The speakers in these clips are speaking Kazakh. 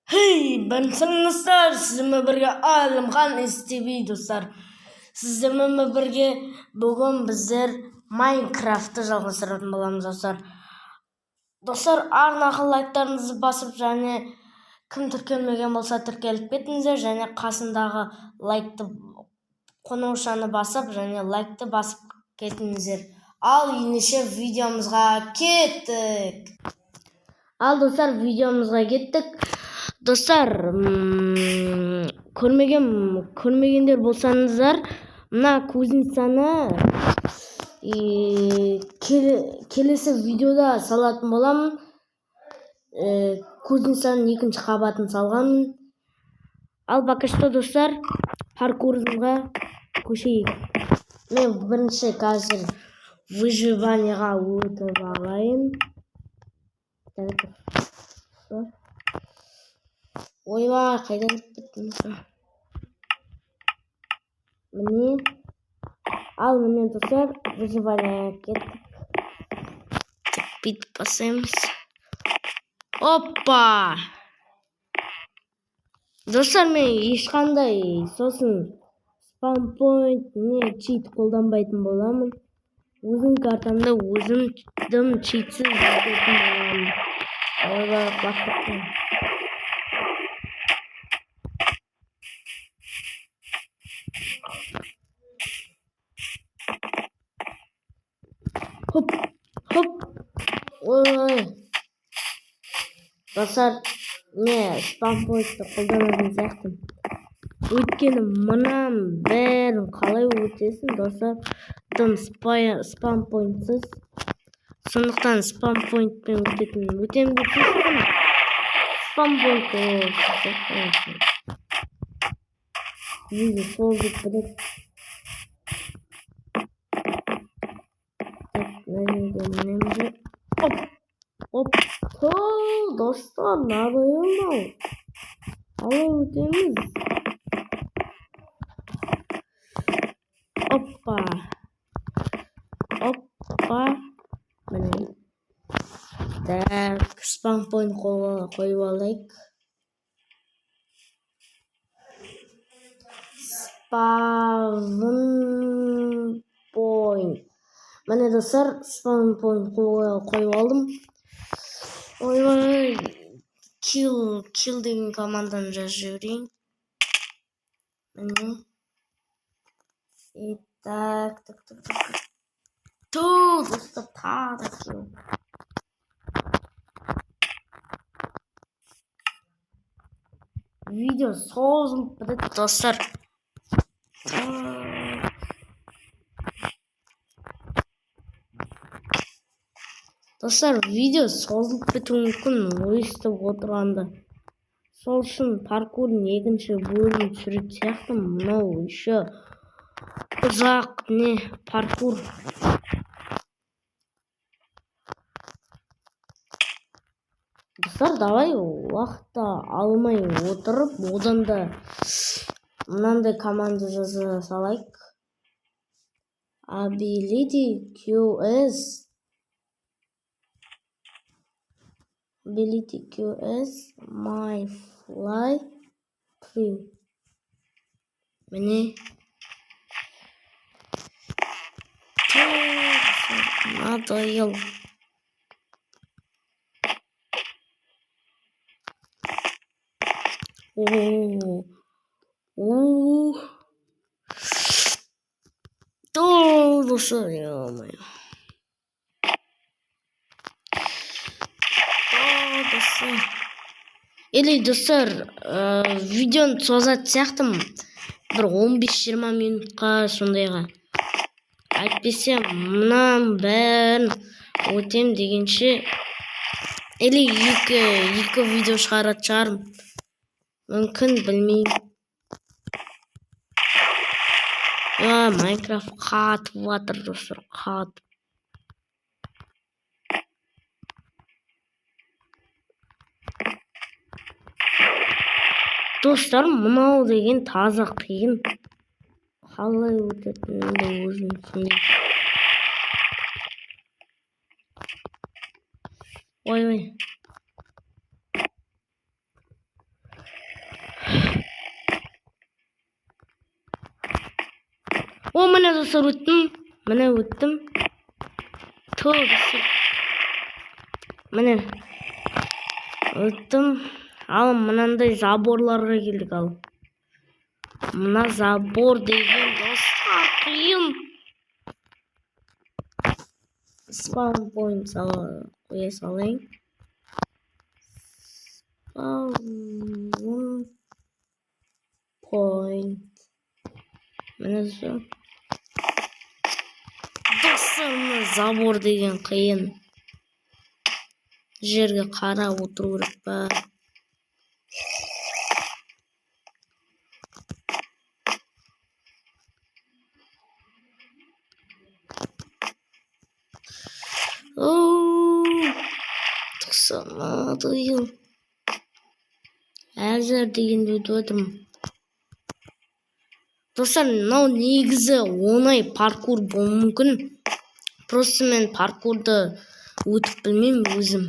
Hey, достар, сіздермен бірге Әлімхан STV достар. Сіздермен бірге бүгін біздер Майнкрафтты жалғастыратын боламыз достар. Достар, арнаға лайктарыңызды басып және кім тіркелмеген болса тіркеліп кетіңіздер және қасындағы лайкты қоңыраушаны басып және лайкты басып кетіңіздер. Ал ендеше видеомызға кеттік. Ал достар, видеомызға кеттік. Достар, көрмегендер болсаңыздар, мына кузницаны келесі видеода салатын боламын. Кузницаның екінші қабатын салғанмын. Ал пока что, достар, паркурымызға көшейік. Мен бірінші қазір выживаниеға өтіп алайын. Так, ойбай, қайда кіріп кеттім? Міне. Ал міне, достар, выживание кеттік. Бүйтіп басамыз. Опа! Достар, мен ешқандай сосын спампойнт не чит қолданбайтын боламын. Өзім картамда өзім дым читсіз өтетін боламын. Ойбай, құлап кеттім. Хоп, хоп. Ой. Достар, не спампойнтты қолданатын сияқтымын. Өйткені мынаның бәрін қалай өтесің, достар, дым спампойнтсыз. Сондықтан спампойнтпен өтетін өтемін деп шештім. Спампойнт видео созылып бітеді. Так, мына жерге мінеміз. Оп, оп. Достар, надоел мынау. Қалай өтеміз? Оппа. Оппа. Міне. Так, спампойнт қойып алайық. Спавнпойнт. Міне, достар, спавнпойнт қойып алдым. Ойбай, килл, килл деген команданы жазып жіберейін. Міне. И так, так, так, так. Ту, достар, тағы да килл. Видео созылып бітеді, достар. Достар, видео созылып кетуі мүмкін өйстіп отырғанда. Сол үшін паркурдың екінші бөлімін түсіретін сияқтымын. Мынау еще ұзақ не паркур. Достар, давай уақытты алмай отырып, одан да мынандай команда жаза салайық. Ability QS Ability QS My Fly 3. Міне. Надоел. О, о, достар, ё-моё. Достар. Или достар, видеоны созатын сияқтымын. Бір 15-20 минутқа сондайға. Әйтпесе мынаның бәрін өтем дегенше или екі видео шығаратын шығармын. Мүмкін, білмеймін. Майнкрафт қатып жатыр, достар, қатып. Достар, мынау деген таза қиын. Қалай өтетінімді өзім түсінбеймін. Ой, ой. О, міне, достар, өттім. Міне, өттім. Ту, достар. Міне. Өттім. Ал мынандай заборларға келдік ал. Мына забор деген, достар, қиын. Spawn point қоя салайын. Spawn point. Міне, достар. Достар, мына забор деген қиын. Жерге қарап отыру керек па? Оу, тоқсан қиын. Әзір дегенде өтіп отырмын. Достар, мынау негізі оңай паркур болуы мүмкін. Просто мен паркурды өтіп білмеймін өзім.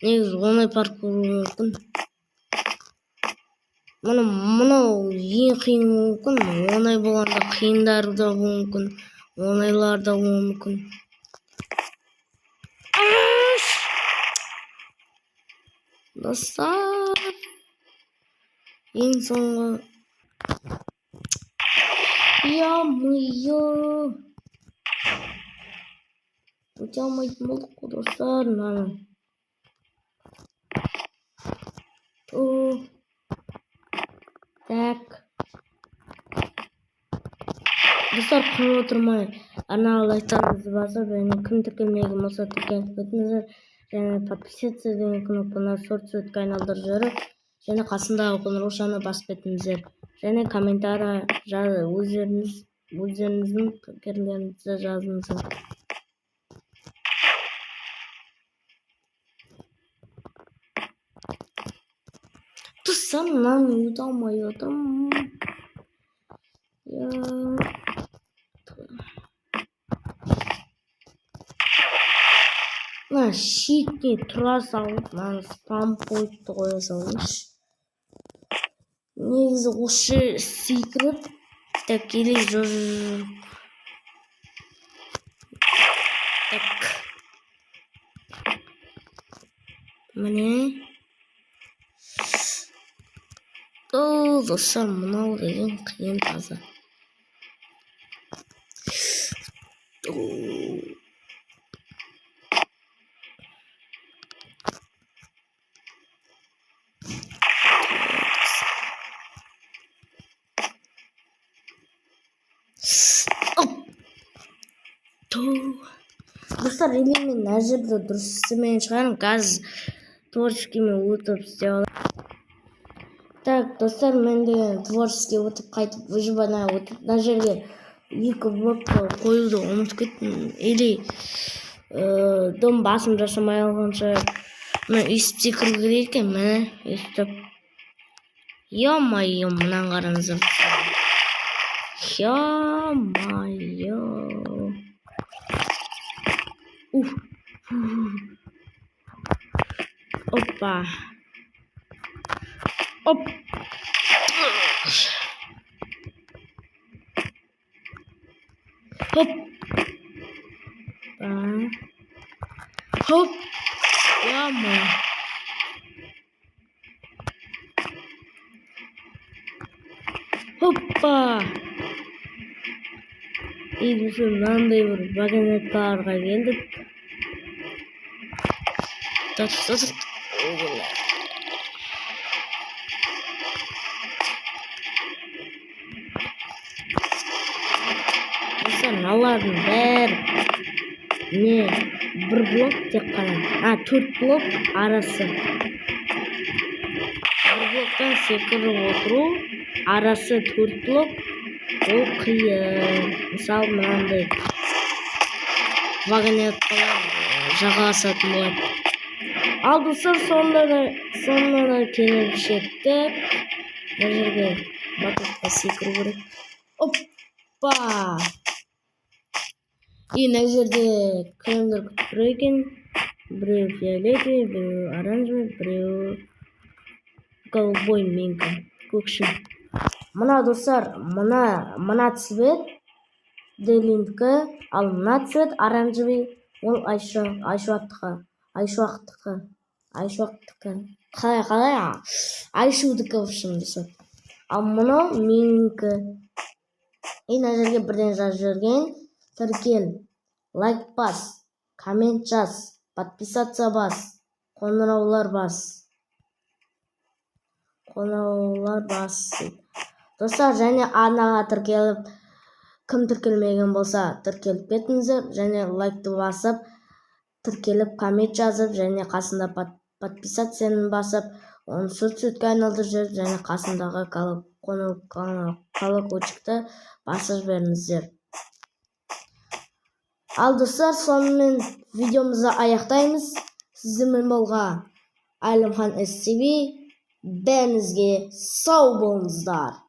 Негізі оңай паркур болуы мүмкін. Мына мынау ең қиын болуы мүмкін. Оңай болғанда қиындары да болуы мүмкін. Оңайлары да болуы мүмкін. Достар, ең соңғы. Ё-моё. Өте алмайтын болдық қой, достар, мынаны. Ту. Так. Достар, құр отырмай, арнаға лайктарыңызды басып, және кім тіркелмеген болса, тіркеліп кетіңіздер. Және подписаться деген кнопканы сұр цветке айналдырып жіберіп, және қасындағы қоңыраушаны басып кетіңіздер. Және комментарий өздеріңіздің пікірлеріңізді жазыңыздар. Достар, мынаны өте алмай отырмын. Я. Мына шетіне тұра салып, мынаны спам пойнтты қоя салайыншы. Негізі осы секіріп, так, или жоқ. Так. Міне. О, достар, мынау деген қиын таза. Оп. Ту. Достар, или мен мына жерде дұрыс істемеген шығармын. Қазір творческиймен өтіп істеп аламын. Так, достар, мен деген творческий өтіп, қайтып выживание өтіп, мына жерге екі блокты қоюды ұмытып кеттім. Или дом басым жасамай алғанша мына өйстіп секіру керек екен, міне, өйстіп. Ё-моё, мынаны қараңыздар. Ё-моё. Уф. Опа. Оп. Хоп. Хоп. Ё-моё. Хоппа. И біз мынандай бір вагонеткаларға келдік. Так, так, так. Достар, мыналардың бәрі не бір блок тек қана. А, төрт блок арасы. Бір блоктан секіріп отыру, арасы төрт блок, ол қиын. Мысалы, мынандай вагонеткалар жағаласатын болады. Ал достар, соңына да келіп жеттік. Мына жерге батутқа секіру керек. Оппа! И мына жерде кілемдер күтіп тұр екен. Біреу фиолетовый, біреу оранжевый, біреу голубой менікі, көкшіл. Мына, достар, мына цвет Делиндікі, ал мына цвет оранжевый, ол Айша, Айшуақтікі, Айшуақтікі, Айшуақтікі. Қалай, Айшудікі, в общем, достар. Ал мынау менікі. И мына жерге бірден жазып жіберген: тіркел, лайк бас, коммент жаз, подписаться бас, қоңыраулар бас, қоңыраулар бас дейді. Достар, және арнаға тіркеліп, кім тіркелмеген болса, тіркеліп кетіңіздер және лайкты басып, тіркеліп, коммент жазып және қасында подписаться басып, оны соцсетке айналдырып жіберіп және қасындағы колокольчикті басып жіберіңіздер. Ал, достар, сонымен видеомызды аяқтаймыз. Сіздермен болған Әлімхан СТВ. Бәріңізге сау болыңыздар.